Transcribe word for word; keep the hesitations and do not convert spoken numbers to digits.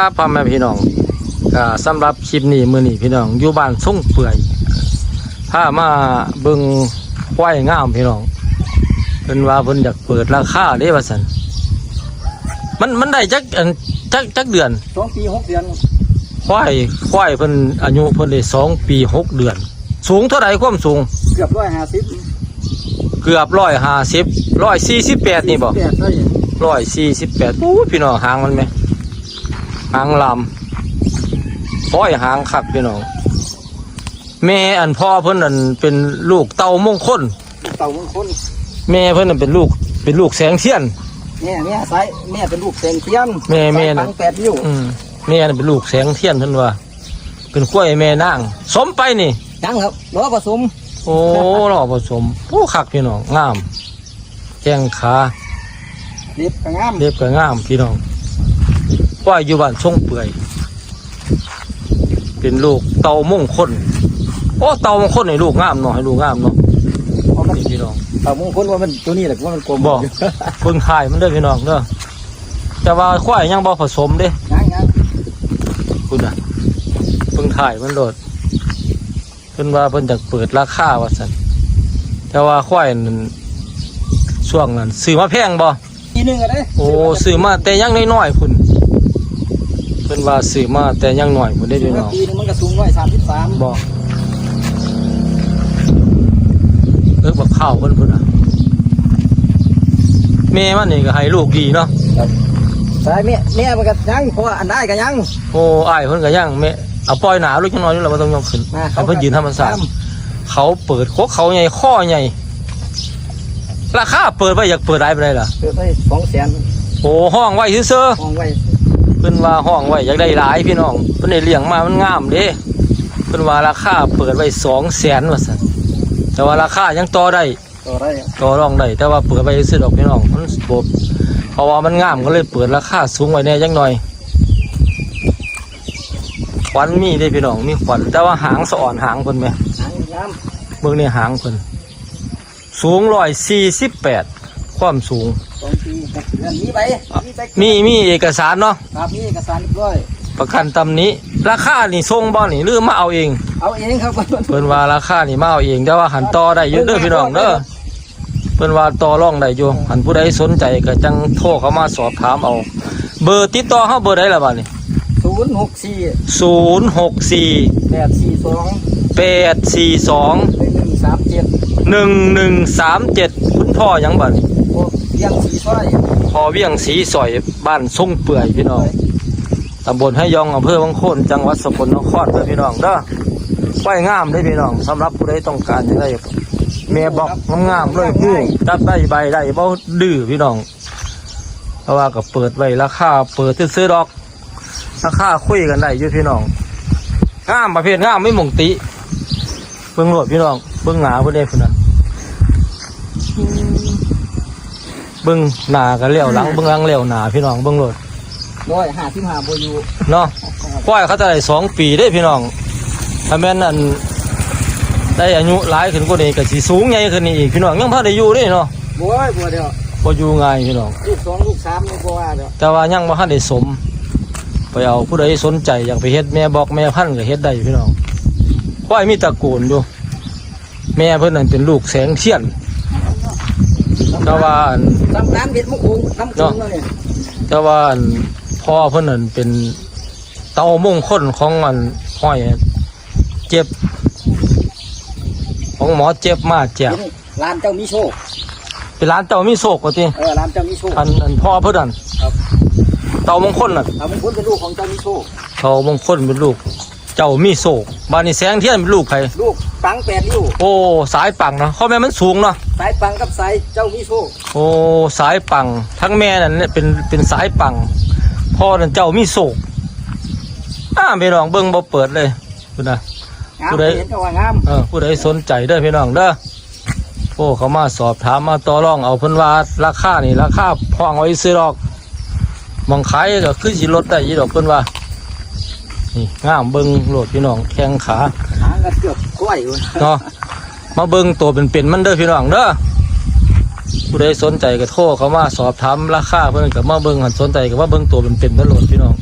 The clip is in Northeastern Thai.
ครับพ่อแม่พี่น้อง ก็สำหรับคลิปนี้มื้อนี้พี่น้องอยู่บ้านทรงเปื่อย พามาเบิ่งควายงามพี่น้อง เพิ่นว่าเพิ่นอยากเปิดราคาเด้ว่าซั่น มันมันได้จักอันจักจักเดือน สองปีหกเดือน ควายควายเพิ่นอายุเพิ่นได้สองปีหกเดือน สูงเท่าใดความสูง เกือบร้อยห้าสิบ เกือบร้อยห้าสิบ ร้อยสี่สิบแปดนี่บ่ แปดได้อยู่ ร้อยสี่สิบแปด โอ้ยพี่น้องหางมันแหม หางลำ โอ้ยหางคักพี่น้อง แม่อันพ่อเพิ่นนั่นเป็นลูกเต่ามงคล เต่ามงคล แม่เพิ่นนั่นเป็นลูก เป็นลูกแสงเทียน แม่แม่สายแม่เป็นลูกแสงเทียน แม่แม่ สายปังแปดริ้ว อืม แม่นั่นเป็นลูกแสงเทียนเพิ่นว่า เป็นควายแม่นาง สมไปนี่ ยังครับ รอผสม โอ้ รอผสม โอ้ คักพี่น้อง งาม แข้งขา เล็บก็งาม เล็บก็งามพี่น้อง ควายอยู่บ้านทรงเปื่อย เป็นลูกเต่ามงคล โอ้ เต่ามงคลให้ลูกงามเนาะ ให้ลูกงามเนาะ เพราะมัน นี่พี่น้อง เต่ามงคลว่ามันตัวนี้แหละ ว่ามันกลม บ่ เบิ่งถ่ายมันเด้อพี่น้องเด้อ แต่ว่าควายยังบ่ผสมเด้ ยังยัง คุณน่ะ เบิ่งถ่ายมันโลด เพิ่นว่าเพิ่นอยากเปิดราคาว่าซั่น แต่ว่าควายนั่น ช่วงนั้นซื้อมาแพงบ่ ปีหนึ่งก็ได้ โอ้ ซื้อมาแต่ยังน้อยๆ พุ้น เพิ่นว่าซื้อมาแต่ยังน้อยพุ้นเด้พี่น้อง ปีหนึ่งมันก็สูงร้อยสามสิบสาม บ่ เอิ้นบักข้าวเพิ่นพุ้นน่ะ แม่มันนี่ก็ให้ลูกดีเนาะ ครับ สายแม่ แม่มันก็ยัง เพราะว่าอันได้ก็ยัง โอ้ อ้ายเพิ่นก็ยัง แม่ เอาปล่อยหนาลูกจังน้อยนี่แหละ บ่ต้องยกขึ้น มา ให้เพิ่นยืนธรรมชาติ ครับ เขาเปิด โคกเขาใหญ่ ข้อใหญ่ ราคาเปิดไว้อยากเปิดหลายปานใดล่ะ เปิดไว้สองแสน โอ้ ห้องไว้ซื่อๆ ห้องไว้ เพิ่นว่าห้องไว้อยากได้หลายพี่น้อง เพิ่นได้เลี้ยงมามันงามเด้ เพิ่นว่าราคาเปิดไว้สองแสนว่าซั่น แต่ว่าราคายังต่อได้ ต่อได้ ต่อรองได้ แต่ว่าเปิดไว้ซื่อดอกพี่น้อง มันบ่ เพราะว่ามันงามก็เลยเปิดราคาสูงไว้แหน่จักหน่อย ขวัญมีเด้พี่น้อง มีขวัญ แต่ว่าหางสะอ่อนหางเพิ่นแหม หางงาม เบิ่งนี่หางเพิ่น สูงร้อยสี่สิบแปด ความสูง สองปีหกเดือน มีใบ มีใบ มี มีเอกสารเนาะ ครับ มีเอกสารเรียบร้อย ประกันตำหนิ ราคานี่ส่งบ่นี่ หรือมาเอาเอง เอาเองครับ เพิ่นว่าราคานี่มาเอาเอง แต่ว่าหันต่อได้อยู่เด้อพี่น้องเด้อ เพิ่นว่าต่อรองได้อยู่ หันผู้ใดสนใจก็จั่งโทรเข้ามาสอบถามเอา เบอร์ติดต่อเฮาเบอร์ใดล่ะบัดนี้ ศูนย์หกสี่ ศูนย์หกสี่ แปดสี่สอง แปดสี่สอง หนึ่งหนึ่งสามเจ็ด หนึ่งหนึ่งสามเจ็ด คุณพ่อหยังบัดนี้ พ่อเวียงศรีสร้อย พ่อเวียงศรีสร้อย บ้านทรงเปื่อยพี่น้อง ตำบลไฮยอง อำเภอวังโคน จังหวัดสกลนครเด้อพี่น้องเด้อ ควายงามเด้อพี่น้อง สำหรับผู้ใดต้องการจะได้แม่บอกงามๆเลย ฮู้ จับได้ใบได้ บ่ดื้อพี่น้อง เพราะว่าก็เปิดไว้ราคาเปิดซื่อๆดอก ราคาคุยกันได้อยู่พี่น้อง งามประเภทงามไม่หม่องติ เบิ่งโลดพี่น้อง เบิ่งหน้าเพิ่นเด้พุ่นน่ะ เบิ่งหน้าก็แล้วหลัง เบิ่งหลังแล้วหน้าพี่น้อง เบิ่งโลด ร้อยห้าสิบห้าบ่อยู่ เนาะ ควายเขาจะได้สองปีเด้พี่น้อง ถ้าแม่นอัน ได้อายุหลายขึ้นกว่านี้ก็สิสูงใหญ่ขึ้นนี่อีกพี่น้อง ยังพอได้อยู่เด้เนาะ บ่บ่เดี๋ยว บ่อยู่ง่ายพี่น้อง ลูกสองลูกสามนี่บ่ว่าเดี๋ยว แต่ว่ายังบ่ทันได้สม ไปเอาผู้ใดสนใจอยากไปเฮ็ดแม่บอกแม่พันธุ์ก็เฮ็ดได้พี่น้อง ควายมีตระกูลอยู่ แม่เพิ่นนั่นเป็นลูกแสงเทียน แต่ว่าอัน ตำนานเพชรมุกหงส์น้ำโขงเลย แต่ว่าอันพ่อเพิ่นนั่นเป็นเต่ามงคลของอันห้อยเจ็บ ของหมอเจ็บมาแจก เป็นหลานเจ้ามีโชค เป็นหลานเจ้ามีโชคว่าติ เออ หลานเจ้ามีโชค อัน อันพ่อเพิ่นนั่น ครับ เต่ามงคลน่ะ เต่ามงคลเป็นลูกของเจ้ามีโชค เต่ามงคลเป็นลูก เจ้ามีโชค บาดนี้แสงเทียนเป็นลูกไผ ลูกปังแปดริ้ว โอ้ สายปังเนาะ ข้อแม่มันสูงเนาะ สายปังกับสายเจ้ามีโชค โอ้ สายปัง ทั้งแม่นั่นเนี่ยเป็น เป็นสายปัง พ่อนั่นเจ้ามีโชค อ่า พี่น้องเบิ่งบ่เปิดเลย พุ้นน่ะ งาม ผู้ใด เห็นก็ว่างาม เออ ผู้ใดสนใจเด้อพี่น้องเด้อ โทรเข้ามาสอบถามมาต่อรองเอา เพิ่นว่าราคานี่ราคาห้องไว้ซื่อดอก หม่องขายก็คือสิลดได้อยู่ดอกเพิ่นว่า นี่งามเบิ่งโลดพี่น้อง แข้งขา หางก็เกือบควายอยู่ เนาะ มาเบิ่งตัวเป็นๆมันเด้อพี่น้องเด้อ ผู้ใดสนใจก็โทรเข้ามาสอบถามราคาเพิ่นก็มาเบิ่ง หันสนใจก็มาเบิ่งตัวเป็นๆมันโลดพี่น้อง